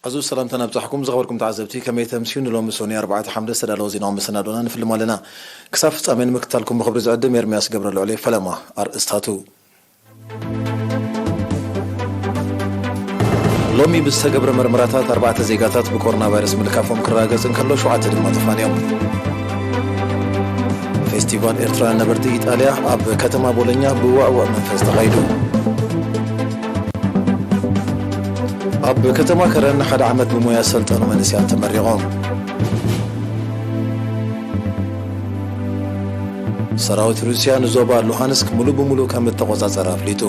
ኣዙ ሰላምታ ናብጻሕኩም ዝኸበርኩም ተዓዘብቲ፣ ከመይ ተምስዩ? ንሎሚ ሶኒ ኣርባዕተ ሓምለ ዝተዳለወ ዜናዊ መሰናዶና ንፍልም ኣለና። ክሳብ ፍጻሜ ንምክትታልኩም ብኽብሪ ዝዕድም ኤርምያስ ገብረ ልዑል። ፈለማ ኣርእስታቱ። ሎሚ ብዝተገብረ መርመራታት ኣርባዕተ ዜጋታት ብኮሮና ቫይረስ ምልካፎም ክረጋገጽ እንከሎ፣ ሸውዓተ ድማ ተፋንዮም። ፌስቲቫል ኤርትራውያን ነበርቲ ኢጣልያ ኣብ ከተማ ቦሎኛ ብውዕውዕ መንፈስ ተኻይዱ። ኣብ ከተማ ከረን ሓደ ዓመት ብሞያ ዝሰልጠኑ መንእሰያት ተመሪቖም። ሰራዊት ሩስያ ንዞባ ሉሃንስክ ሙሉ ብሙሉ ከም እተቖጻጸረ ኣፍሊጡ።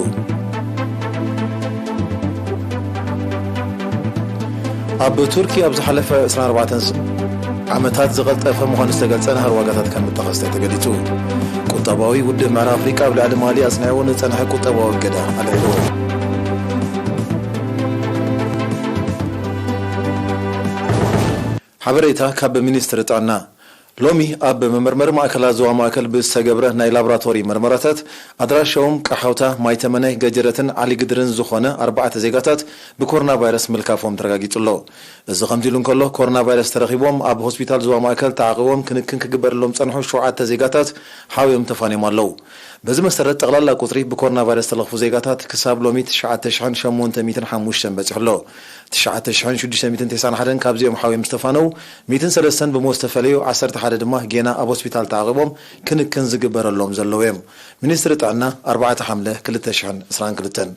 ኣብ ቱርኪ ኣብ ዝሓለፈ ዕስራን ኣርባዕተን ዓመታት ዝቐልጠፈ ምዃኑ ዝተገልጸ ናህሪ ዋጋታት ከም እተኸስተ ተገሊጹ። ቁጠባዊ ውድብ ምዕራብ ኣፍሪቃ ኣብ ልዕሊ ማሊ ኣጽኒዕዎ ንጸንሐ ቁጠባዊ እገዳ ኣልዒሉ። ሓበሬታ ካብ ሚኒስትሪ ጥዕና። ሎሚ ኣብ መመርመሪ ማእከላት ዞባ ማእከል ብዝተገብረ ናይ ላቦራቶሪ መርመራታት ኣድራሻኦም ቀሓውታ፣ ማይተመነ፣ ገጀረትን ዓሊግድርን ዝኾነ ኣርባዕተ ዜጋታት ብኮሮና ቫይረስ ምልካፎም ተረጋጊጹ ኣሎ። እዚ ከምዚ ኢሉ እንከሎ፣ ኮሮና ቫይረስ ተረኺቦም ኣብ ሆስፒታል ዞባ ማእከል ተዓቒቦም ክንክን ክግበረሎም ጸንሑ ሸውዓተ ዜጋታት ሓውዮም ተፋንዮም ኣለዉ። በዚ መሰረት፣ ጠቕላላ ቁጽሪ ብኮሮና ቫይረስ ዝተለኽፉ ዜጋታት ክሳብ ሎሚ ትሽዓተ ሽሕን ሸሞንተ ሚእትን ሓሙሽተን በጺሑ ኣሎ። ትሽዓተ ሽሕን ሽዱሽተ ሚእትን ተስዓን ሓደን ካብዚኦም ሓውዮም ዝተፋነዉ፣ ሚእትን ሰለስተን ብሞት ዝተፈለዩ፣ ዓሰርተ ሓደ ድማ ጌና ኣብ ሆስፒታል ተዓቒቦም ክንክን ዝግበረሎም ዘለዉ እዮም። ሚኒስትሪ ጥዕና፣ ኣርባዕተ ሓምለ ክልተ ሽሕን ዕስራን ክልተን።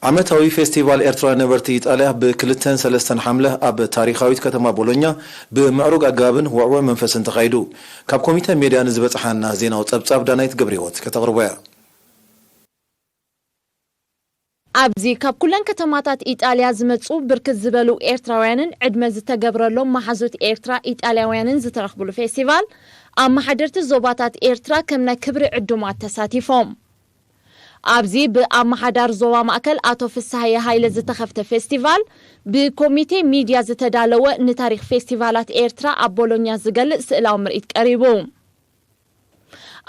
ዓመታዊ ፌስቲቫል ኤርትራውያን ነበርቲ ኢጣልያ ብክልተን ሰለስተን ሓምለ ኣብ ታሪኻዊት ከተማ ቦሎኛ ብምዕሩግ ኣገባብን ውዕውዕ መንፈስን ተኻይዱ። ካብ ኮሚተ ሜድያ ንዝበጽሓና ዜናዊ ጸብጻብ ዳናይት ገብረህይወት ከተቕርቦ እያ። ኣብዚ ካብ ኩለን ከተማታት ኢጣልያ ዝመጹ ብርክት ዝበሉ ኤርትራውያንን ዕድመ ዝተገብረሎም መሓዙት ኤርትራ ኢጣልያውያንን ዝተረኽብሉ ፌስቲቫል፣ ኣመሓደርቲ ዞባታት ኤርትራ ከም ናይ ክብሪ ዕዱማት ተሳቲፎም። ኣብዚ ብኣመሓዳሪ ዞባ ማእከል ኣቶ ፍስሃየ ሃይለ ዝተኸፍተ ፌስቲቫል፣ ብኮሚቴ ሚድያ ዝተዳለወ ንታሪኽ ፌስቲቫላት ኤርትራ ኣብ ቦሎኛ ዝገልጽ ስእላዊ ምርኢት ቀሪቡ።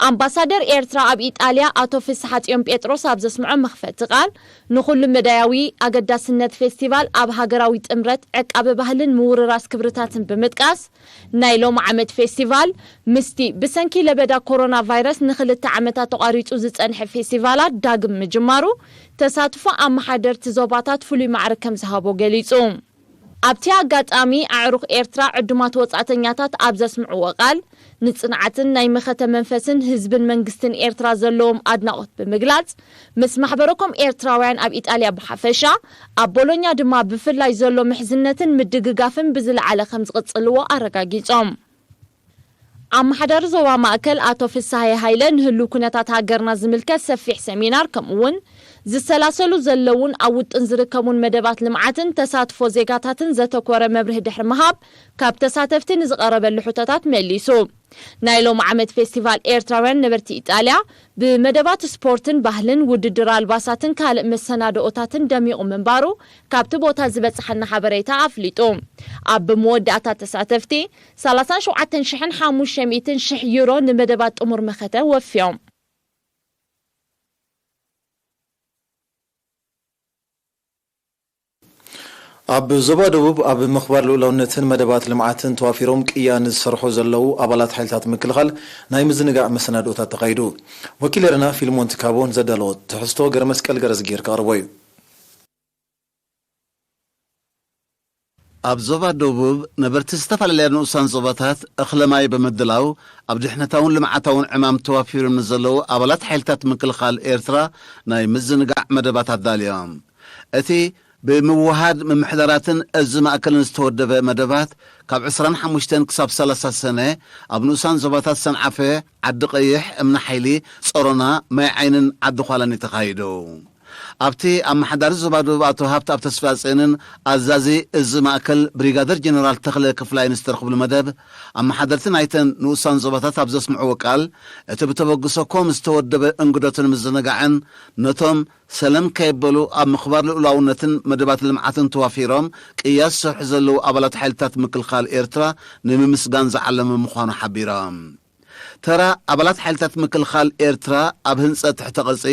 ኣምባሳደር ኤርትራ ኣብ ኢጣልያ ኣቶ ፍስሓጽዮን ጴጥሮስ ኣብ ዘስምዖ መኽፈቲ ቃል፣ ንኹሉ መዳያዊ ኣገዳስነት ፌስቲቫል ኣብ ሃገራዊ ጥምረት፣ ዕቃበ ባህልን ምውርራስ ክብርታትን ብምጥቃስ፣ ናይ ሎም ዓመት ፌስቲቫል ምስቲ ብሰንኪ ለበዳ ኮሮና ቫይረስ ንኽልተ ዓመታት ተቋሪጹ ዝጸንሐ ፌስቲቫላት ዳግም ምጅማሩ፣ ተሳትፎ ኣመሓደርቲ ዞባታት ፍሉይ ማዕርግ ከም ዝሃቦ ገሊጹ። ኣብቲ ኣጋጣሚ ኣዕሩኽ ኤርትራ ዕዱማት ወጻእተኛታት ኣብ ዘስምዕዎ ቃል፣ ንጽንዓትን ናይ መኸተ መንፈስን ህዝብን መንግስትን ኤርትራ ዘለዎም ኣድናቖት ብምግላጽ፣ ምስ ማሕበረኮም ኤርትራውያን ኣብ ኢጣልያ ብሓፈሻ፣ ኣብ ቦሎኛ ድማ ብፍላይ ዘሎ ምሕዝነትን ምድግጋፍን ብዝለዓለ ከም ዝቕጽልዎ ኣረጋጊጾም። ኣመሓዳሪ ዞባ ማእከል ኣቶ ፍስሃየ ሃይለ ንህሉው ኩነታት ሃገርና ዝምልከት ሰፊሕ ሰሚናር፣ ከምኡ'ውን ዝሰላሰሉ ዘለውን ኣብ ውጥን ዝርከቡን መደባት ልምዓትን ተሳትፎ ዜጋታትን ዘተኮረ መብርሂ ድሕሪ ምሃብ፣ ካብ ተሳተፍቲ ንዝቐረበሉ ሕቶታት መሊሱ። ናይ ሎም ዓመት ፌስቲቫል ኤርትራውያን ነበርቲ ኢጣልያ ብመደባት ስፖርትን ባህልን፣ ውድድር ኣልባሳትን ካልእ መሰናድኦታትን ደሚቑ ምንባሩ ካብቲ ቦታ ዝበጽሓና ሓበሬታ ኣፍሊጡ። ኣብ መወዳእታ፣ ተሳተፍቲ ሰላሳን ሸውዓተን ሽሕን ሓሙሽተ ሚእትን ሽሕ ዩሮ ንመደባት ጥሙር መኸተ ወፍዮም። ኣብ ዞባ ደቡብ ኣብ ምኽባር ልኡላውነትን መደባት ልምዓትን ተዋፊሮም ቅያ ንዝሰርሑ ዘለዉ ኣባላት ሓይልታት ምክልኻል ናይ ምዝንጋዕ መሰናድኦታት ተኻይዱ። ወኪል ኤረና ፊልሞን ትካቦ ዘዳለዎ ትሕዝቶ ገረመስቀል ገረዝጊር ከቕርቦ እዩ። ኣብ ዞባ ደቡብ ነበርቲ ዝተፈላለያ ንኡሳን ዞባታት እኽለ ማይ ብምድላው ኣብ ድሕነታውን ልምዓታውን ዕማም ተዋፊሮም ንዘለዉ ኣባላት ሓይልታት ምክልኻል ኤርትራ ናይ ምዝንጋዕ መደባት ኣዳልዮም። እቲ ብምውሃድ ምምሕዳራትን እዚ ማእከልን ዝተወደበ መደባት ካብ ዕስራን ሓሙሽተን ክሳብ ሰላሳ ሰነ ኣብ ንኡሳን ዞባታት ሰንዓፈ፣ ዓዲ ቀይሕ፣ እምኒ ሓይሊ፣ ጾሮና፣ ማይ ዓይንን ዓዲ ዃላን እዩ ተኻይዱ። ኣብቲ ኣመሓዳሪ ዞባ ደቡብ ኣቶ ሃብተኣብ ተስፋጽዮንን ኣዛዚ እዚ ማእከል ብሪጋደር ጀነራል ተኽለ ክፍላይን ዝተረኽብሉ መደብ፣ ኣመሓደርቲ ናይተን ንኡሳን ዞባታት ኣብ ዘስምዕዎ ቃል፣ እቲ ብተበግሶ ኮም ዝተወደበ እንግዶትን ምዝንጋዕን ነቶም ሰለም ከየበሉ ኣብ ምኽባር ልኡላውነትን መደባት ልምዓትን ተዋፊሮም ቅያ ዝሰርሑ ዘለዉ ኣባላት ሓይልታት ምክልኻል ኤርትራ ንምምስጋን ዝዓለመ ምዃኑ ሓቢሮም። ተራ ኣባላት ሓይልታት ምክልኻል ኤርትራ ኣብ ህንጸት ትሕተ ቅርጺ፣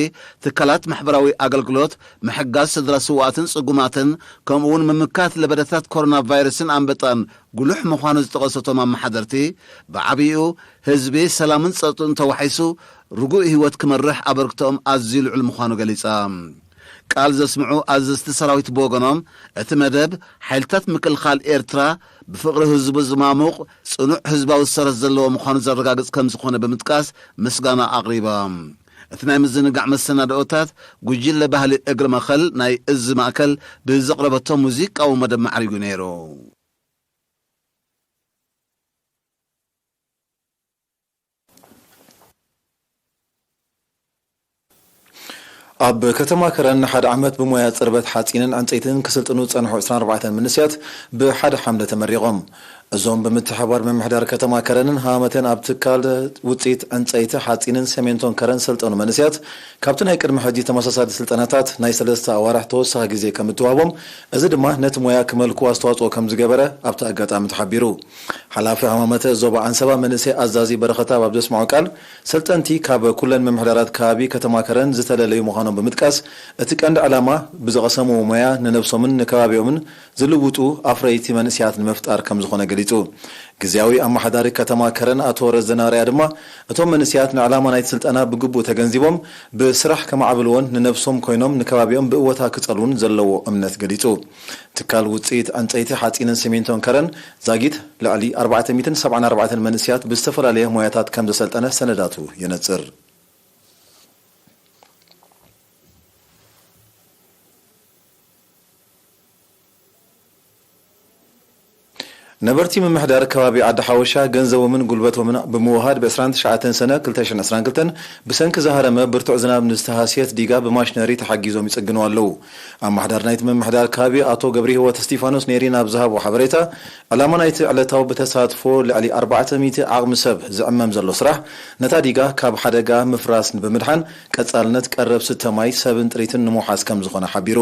ትካላት ማሕበራዊ ኣገልግሎት፣ ምሕጋዝ ስድራ ስውኣትን ጽጉማትን፣ ከምኡ እውን ምምካት ለበዳታት ኮሮና ቫይረስን ኣንበጣን ጉሉሕ ምዃኑ ዝጠቐሱ እቶም ኣመሓደርቲ፣ ብዓብይኡ ህዝቢ ሰላምን ጸጥታኡን ተዋሒሱ ርጉእ ህይወት ክመርሕ ኣበርክቶኦም ኣዝዩ ልዑል ምዃኑ ገሊጻ። ቃል ዘስምዑ ኣዘዝቲ ሰራዊት ብወገኖም፣ እቲ መደብ ሓይልታት ምክልኻል ኤርትራ ብፍቕሪ ህዝቡ ዝማሙቕ ጽኑዕ ህዝባዊ ሰረት ዘለዎ ምዃኑ ዘረጋግጽ ከም ዝኾነ ብምጥቃስ ምስጋና ኣቕሪቦም። እቲ ናይ ምዝንጋዕ መሰናድኦታት ጉጅለ ባህሊ እግሪ መኸል ናይ እዚ ማእከል ብዘቕረበቶ ሙዚቃዊ መደብ ማዕሪጉ ነይሩ። ኣብ ከተማ ከረን ንሓደ ዓመት ብሞያ ጽርበት ሓጺንን ዕንጸይትን ክስልጥኑ ዝጸንሑ ዕስራን ኣርባዕተን መንእሰያት ብሓደ ሓምለ ተመሪቖም። እዞም ብምትሕባር ምምሕዳር ከተማ ከረንን ሃመተን ኣብ ትካል ውጽኢት ዕንጸይቲ ሓጺንን ሰሜንቶን ከረን ሰልጠኑ መንእሰያት፣ ካብቲ ናይ ቅድሚ ሕጂ ተመሳሳሊ ስልጠናታት ናይ ሰለስተ ኣዋርሕ ተወሳኺ ግዜ ከም እትዋህቦም፣ እዚ ድማ ነቲ ሞያ ክመልኩ ኣስተዋጽኦ ከም ዝገበረ ኣብቲ ኣጋጣሚ ተሓቢሩ። ሓላፊ ሃማመተ ዞባ ዓንሰባ መንእሰይ ኣዛዚ በረኸት ኣብ ዘስምዖ ቃል፣ ሰልጠንቲ ካብ ኩለን ምምሕዳራት ከባቢ ከተማ ከረን ዝተለለዩ ምዃኖም ብምጥቃስ፣ እቲ ቀንዲ ዕላማ ብዝቐሰምዎ ሞያ ንነብሶምን ንከባቢኦምን ዝልውጡ ኣፍረይቲ መንእሰያት ንምፍጣር ከም ዝኾነ ገሊጹ። ግዝያዊ ኣመሓዳሪ ከተማ ከረን ኣቶ ረዘነ ኣርኣያ ድማ፣ እቶም መንእሰያት ንዕላማ ናይቲ ስልጠና ብግቡእ ተገንዚቦም ብስራሕ ከማዕብልዎን ንነብሶም ኮይኖም ንከባቢኦም ብእወታ ክጸልዉን ዘለዎ እምነት ገሊጹ። ትካል ውጽኢት ዕንጸይቲ ሓጺንን ሲሚንቶን ከረን ዛጊት ልዕሊ ኣርባዕተ ሚእትን ሰብዓን ኣርባዕተን መንእሰያት ብዝተፈላለየ ሞያታት ከም ዘሰልጠነ ሰነዳቱ የነጽር። ነበርቲ ምምሕዳር ከባቢ ዓዲ ሓወሻ ገንዘቦምን ጉልበቶምን ብምውሃድ ብ ዕስራን ትሽዓተን ሰነ ክልተ ሽሕን ዕስራን ክልተን ብሰንኪ ዝሃረመ ብርቱዕ ዝናብ ንዝተሃስየት ዲጋ ብማሽነሪ ተሓጊዞም ይጽግኑ ኣለዉ። ኣመሓዳሪ ናይቲ ምምሕዳር ከባቢ ኣቶ ገብረህይወት እስቲፋኖስ ንኤሪና ኣብ ዝሃቦ ሓበሬታ፣ ዕላማ ናይቲ ዕለታዊ ብተሳትፎ ልዕሊ ኣርባዕተ ሚእቲ ዓቕሚ ሰብ ዝዕመም ዘሎ ስራሕ፣ ነታ ዲጋ ካብ ሓደጋ ምፍራስ ብምድሓን፣ ቀጻልነት ቀረብ ስተ ማይ፣ ሰብን ጥሪትን ንምውሓስ ከም ዝኾነ ሓቢሩ።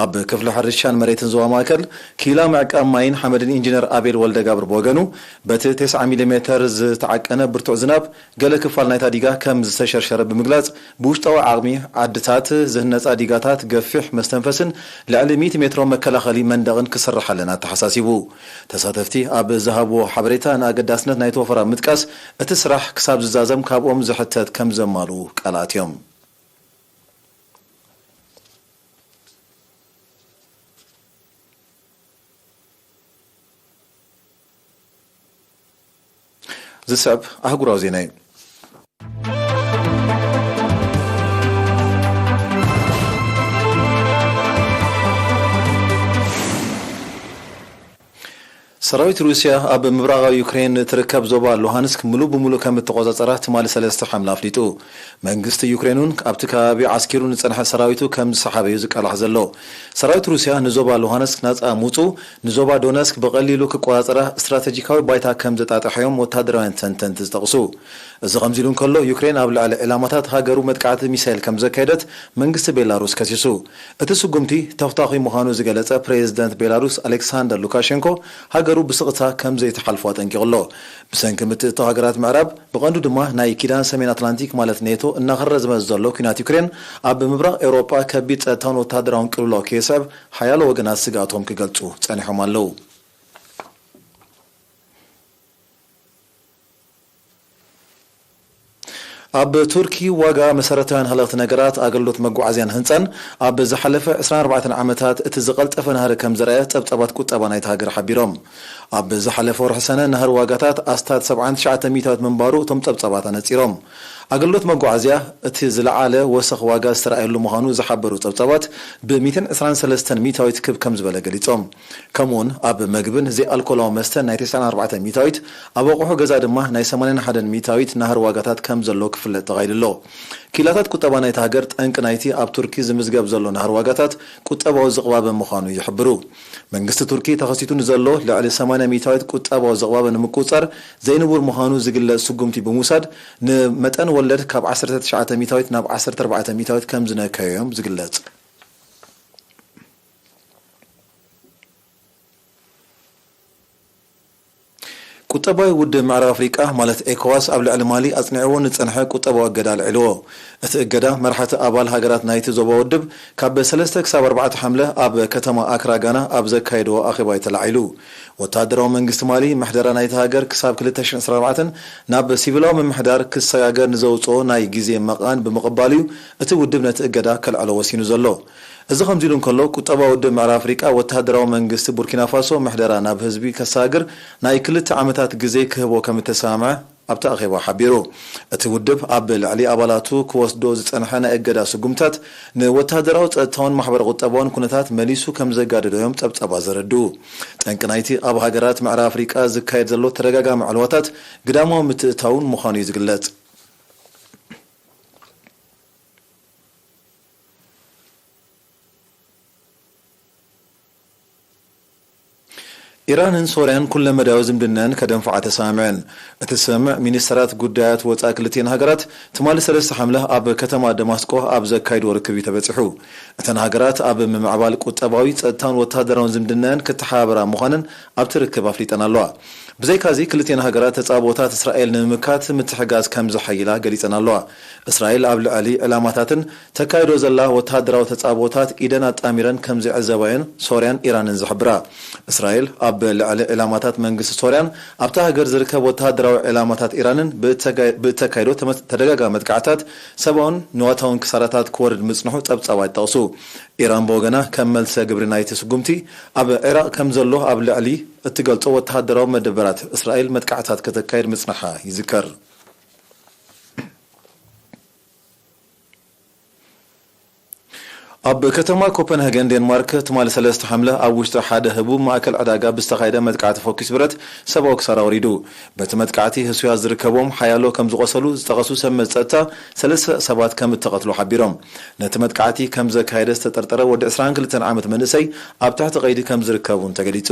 ኣብ ክፍሊ ሕርሻን መሬትን ዞባ ማእከል፣ ክኢላ ምዕቃብ ማይን ሓመድን ኢንጂነር ኣቤል ወልደጋብር ብወገኑ፣ በቲ ተስዓ ሚሊ ሜተር ዝተዓቀነ ብርቱዕ ዝናብ፣ ገለ ክፋል ናይታ ዲጋ ከም ዝተሸርሸረ ብምግላጽ፣ ብውሽጣዊ ዓቕሚ ዓድታት ዝህነጻ ዲጋታት ገፊሕ መስተንፈስን ልዕሊ ሚእቲ ሜትሮ መከላኸሊ መንደቕን ክስርሓለን ኣተሓሳሲቡ። ተሳተፍቲ ኣብ ዝሃብዎ ሓበሬታ፣ ንኣገዳስነት ናይቲ ወፈራ ብምጥቃስ፣ እቲ ስራሕ ክሳብ ዝዛዘም ካብኦም ዝሕተት ከም ዘማልኡ ቃል ኣትዮም። ዝስዕብ ኣህጉራዊ ዜና እዩ። ሰራዊት ሩስያ ኣብ ምብራቓዊ ዩክሬን እትርከብ ዞባ ሉሃንስክ ምሉእ ብምሉእ ከም እተቖጻጸራ ትማሊ ሰለስተ ሓምለ ኣፍሊጡ። መንግስቲ ዩክሬን እውን ኣብቲ ከባቢ ዓስኪሩ ንጸንሐ ሰራዊቱ ከም ዝሰሓበ እዩ ዝቃላሕ ዘሎ። ሰራዊት ሩስያ ንዞባ ሉሃንስክ ናጻ ምውጽኡ፣ ንዞባ ዶነስክ ብቐሊሉ ክቆጻጸራ ስትራተጂካዊ ባይታ ከም ዘጣጠሐዮም ወተሃደራውያን ተንተንቲ ዝጠቕሱ። እዚ ከምዚ ኢሉ እንከሎ፣ ዩክሬን ኣብ ልዕሊ ዒላማታት ሃገሩ መጥቃዕቲ ሚሳይል ከም ዘካየደት መንግስቲ ቤላሩስ ከሲሱ። እቲ ስጉምቲ ተኹታኹይ ምዃኑ ዝገለጸ ፕሬዚደንት ቤላሩስ ኣሌክሳንደር ሉካሸንኮ፣ ሃገሩ ብስቕታ ከም ዘይትሓልፎ ኣጠንቂቑ ኣሎ። ብሰንኪ ምትእትታው ሃገራት ምዕራብ፣ ብቐንዱ ድማ ናይ ኪዳን ሰሜን ኣትላንቲክ ማለት ኔቶ እናኸረረ ዝመጽእ ዘሎ ኲናት ዩክሬን፣ ኣብ ምብራቕ ኤውሮጳ ከቢድ ጸጥታውን ወተሃደራውን ቅልውላው ከየስዕብ ሓያሎ ወገናት ስግኣቶም ክገልጹ ጸኒሖም ኣለዉ። ኣብ ቱርኪ ዋጋ መሰረታውያን ሃለኽቲ ነገራት፣ ኣገልግሎት መጓዓዝያን ህንጻን ኣብ ዝሓለፈ ዕስራን ኣርባዕተን ዓመታት እቲ ዝቐልጠፈ ናህሪ ከም ዘርኣየ ጸብጻባት ቁጠባ ናይቲ ሃገር ሓቢሮም። ኣብ ዝሓለፈ ወርሒ ሰነ ናህሪ ዋጋታት ኣስታት ሰብዓን ትሽዓተ ሚእታዊት ምንባሩ እቶም ጸብጻባት ኣነጺሮም። ኣገልግሎት መጓዓዝያ እቲ ዝለዓለ ወሰኽ ዋጋ ዝተረኣየሉ ምዃኑ ዝሓበሩ ጸብጻባት ብ ሚእትን ዕስራን ሰለስተን ሚእታዊት ክብ ከም ዝበለ ገሊጾም። ከምኡውን ኣብ መግብን ዘይኣልኮላዊ መስተን ናይ ተስዓን ኣርባዕተን ሚእታዊት፣ ኣብ ኣቑሑ ገዛ ድማ ናይ ሰማንያን ሓደን ሚእታዊት ናህሪ ዋጋታት ከም ዘሎ ክፍለጥ ተኻኢሉ ኣሎ። ክኢላታት ቁጠባ ናይቲ ሃገር ጠንቂ ናይቲ ኣብ ቱርኪ ዝምዝገብ ዘሎ ናህሪ ዋጋታት ቁጠባዊ ዝቕባበ ምዃኑ ይሕብሩ። መንግስቲ ቱርኪ ተኸሲቱ ንዘሎ ልዕሊ ሰማንያ ሚእታዊት ቁጠባዊ ዝቕባበ ንምቁጽጻር ዘይንቡር ምዃኑ ዝግለጽ ስጉምቲ ብምውሳድ ንመጠን ወለድ ካብ ዓሰርተ ትሽዓተ ሚእታዊት ናብ ዓሰርተ ኣርባዕተ ሚእታዊት ከም ዝነከዮ እዮም ዝግለጽ። ቁጠባዊ ውድብ ምዕራብ ኣፍሪቃ ማለት ኤኮዋስ ኣብ ልዕሊ ማሊ ኣጽኒዕዎ ንጸንሐ ቁጠባዊ እገዳ ኣልዒልዎ። እቲ እገዳ መራሕቲ ኣባል ሃገራት ናይቲ ዞባ ውድብ ካብ ሰለስተ ክሳብ ኣርባዕተ ሓምለ ኣብ ከተማ ኣክራ ጋና ኣብ ዘካየድዎ ኣኼባ እዩ ተላዒሉ። ወተሃደራዊ መንግስቲ ማሊ ምሕደራ ናይቲ ሃገር ክሳብ ክልተ ሽሕን ዕስራን ኣርባዕተን ናብ ሲቪላዊ ምምሕዳር ክሰጋገር ንዘውጽኦ ናይ ግዜ መቓን ብምቕባሉ እዩ እቲ ውድብ ነቲ እገዳ ከልዕሎ ወሲኑ ዘሎ። እዚ ከምዚ ኢሉ እንከሎ፣ ቁጠባዊ ውድብ ምዕራብ ኣፍሪቃ ወተሃደራዊ መንግስቲ ቡርኪና ፋሶ ምሕደራ ናብ ህዝቢ ከሰጋግር ናይ ክልተ ዓመታት ግዜ ክህቦ ከም እተሰማምዐ ኣብቲ ኣኼባ ሓቢሩ። እቲ ውድብ ኣብ ልዕሊ ኣባላቱ ክወስዶ ዝጸንሐ ናይ እገዳ ስጉምታት ንወተሃደራዊ፣ ጸጥታውን ማሕበረ ቁጠባውን ኩነታት መሊሱ ከም ዘጋደዶ እዮም ጸብጸባ ዘረድኡ። ጠንቂ ናይቲ ኣብ ሃገራት ምዕራብ ኣፍሪቃ ዝካየድ ዘሎ ተደጋጋሚ ዕልዋታት ግዳማዊ ምትእትታውን ምዃኑ እዩ ዝግለጽ። ኢራንን ሶርያን ኩለመዳያዊ ዝምድናን ከደንፍዓ ተሰማምዐን። እቲ ስምምዕ ሚኒስተራት ጉዳያት ወጻኢ ክልቲኤን ሃገራት ትማሊ ሰለስተ ሓምለ ኣብ ከተማ ደማስቆ ኣብ ዘካይድዎ ርክብ እዩ ተበጺሑ። እተን ሃገራት ኣብ ምምዕባል ቁጠባዊ፣ ጸጥታውን ወተሃደራውን ዝምድናን ክተሓባበራ ምዃነን ኣብቲ ርክብ ኣፍሊጠን ኣለዋ። ብዘይካዚ ክልቲኤን ሃገራት ተጻብኦታት እስራኤል ንምምካት ምትሕጋዝ ከም ዘሐይላ ገሊጸን ኣለዋ። እስራኤል ኣብ ልዕሊ ዕላማታትን ተካይዶ ዘላ ወተሃደራዊ ተጻብኦታት ኢደን ኣጣሚረን ከም ዝዕዘባየን ሶርያን ኢራንን ዝሕብራ። እስራኤል ኣብ ልዕሊ ዕላማታት መንግስቲ ሶርያን ኣብታ ሃገር ዝርከብ ወተሃደራዊ ዕላማታት ኢራንን ብእተጋ-፣ ብእተካይዶ ተመ-፣ ተደጋጋሚ መጥቃዕታት ሰብኣውን ንዋታውን ክሳራታት ክወርድ ምጽንሑ ጸብጻባት ይጠቕሱ። ኢራን ብወገና ከም መልሰ ግብሪ ናይቲ ስጉምቲ ኣብ ዒራቕ ከም ዘሎ ኣብ ልዕሊ እትገልጾ ወተሃደራዊ መደበራት እስራኤል መጥቃዕታት ከተካይድ ምጽንሓ ይዝከር። ኣብ ከተማ ኮፐንሃገን ዴንማርክ ትማሊ ሰለስተ ሓምለ ኣብ ውሽጢ ሓደ ህቡብ ማእከል ዕዳጋ ብዝተኻየደ መጥቃዕቲ ፈኲስ ብረት ሰብኣዊ ክሳራ ወሪዱ። በቲ መጥቃዕቲ ህሱያት ዝርከቦም ሓያሎ ከም ዝቖሰሉ ዝጠቐሱ ሰብ መዚ ጸጥታ ሰለስተ ሰባት ከም እተቐትሉ ሓቢሮም። ነቲ መጥቃዕቲ ከም ዘካየደ ዝተጠርጠረ ወዲ ዕስራን ክልተን ዓመት መንእሰይ ኣብ ትሕቲ ቀይዲ ከም ዝርከብ እውን ተገሊጹ።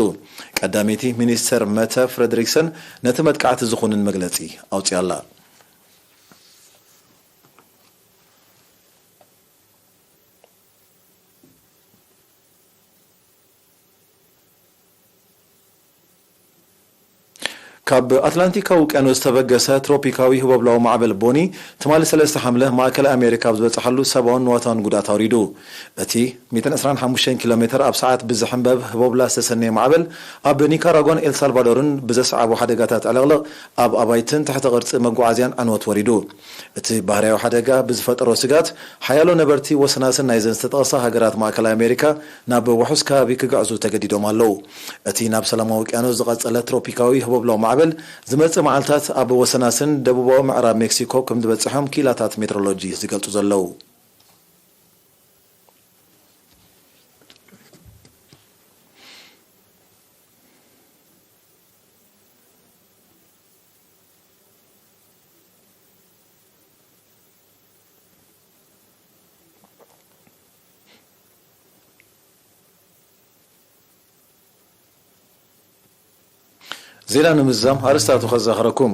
ቀዳመይቲ ሚኒስተር መተ ፍረድሪክሰን ነቲ መጥቃዕቲ ዝኹንን መግለጺ ኣውጺኣላ። ካብ ኣትላንቲካዊ ውቅያኖስ ዝተበገሰ ትሮፒካዊ ህቦብላዊ ማዕበል ቦኒ ትማሊ ሰለስተ ሓምለ ማእከላይ ኣሜሪካ ኣብ ዝበጽሓሉ ሰብኣውን ንዋታውን ጉድኣት ኣውሪዱ። እቲ ሚእትን ዕስራን ሓሙሽተን ኪሎ ሜትር ኣብ ሰዓት ብዝሕንበብ ህቦብላ ዝተሰነየ ማዕበል ኣብ ኒካራጓን ኤልሳልቫዶርን ብዘስዓቦ ሓደጋታት ዕልቕልቕ ኣብ ኣባይትን ትሕቲ ቅርጺ መጓዓዝያን ዕንወት ወሪዱ። እቲ ባህርያዊ ሓደጋ ብዝፈጠሮ ስግኣት፣ ሓያሎ ነበርቲ ወሰናስን ናይዘን ዝተጠቕሳ ሃገራት ማእከላይ ኣሜሪካ ናብ ውሑስ ከባቢ ክግዕዙ ተገዲዶም ኣለዉ። እቲ ናብ ሰላማዊ ውቅያኖስ ዝቐጸለ ትሮፒካዊ ህቦብላዊ ማዕበል ዝመጽእ መዓልታት ኣብ ወሰናስን ደቡባዊ ምዕራብ ሜክሲኮ ከም ዝበጽሖም ክኢላታት ሜትሮሎጂ ዝገልጹ ዘለዉ። ዜና ንምዝዛም ኣርስታቱ ከዘኽረኩም።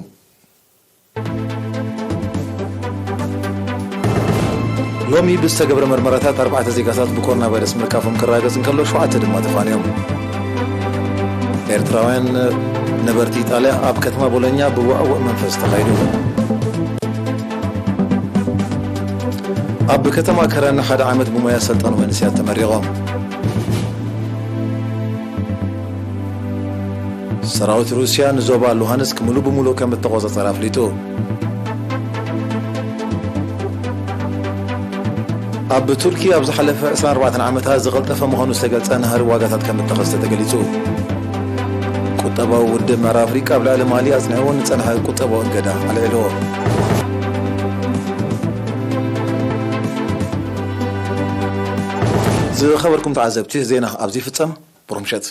ሎሚ ብዝተገብረ መርመራታት ኣርባዕተ ዜጋታት ብኮሮና ቫይረስ ምርካፎም ክረጋገጽ እንከሎ፣ ሸውዓተ ድማ ተፋንዮም። ኤርትራውያን ነበርቲ ኢጣልያ ኣብ ከተማ ቦሎኛ ብውዕዉዕ መንፈስ ተኻይዱ። ኣብ ከተማ ከረን ሓደ ዓመት ብሞያ ሰልጠኑ መንእሰያት ተመሪቖም። ሰራዊት ሩስያ ንዞባ ሉሃንስክ ምሉእ ብምሉእ ከም እተቖጻጸረ ኣፍሊጡ። ኣብ ቱርኪ ኣብ ዝሓለፈ ዕስራን ኣርባዕተን ዓመታት ዝቐልጠፈ ምዃኑ ዝተገልጸ ናህሪ ዋጋታት ከም እተኸስተ ተገሊጹ። ቁጠባዊ ውድብ ምዕራብ ኣፍሪቃ ኣብ ልዕሊ ማሊ ኣጽኒዕዎ ንጸንሐ ቁጠባዊ እገዳ ኣልዒልዎ። ዝኸበርኩም ተዓዘብቲ፣ ዜና ኣብዚ ይፍጸም። ብሩኽ ምሸት።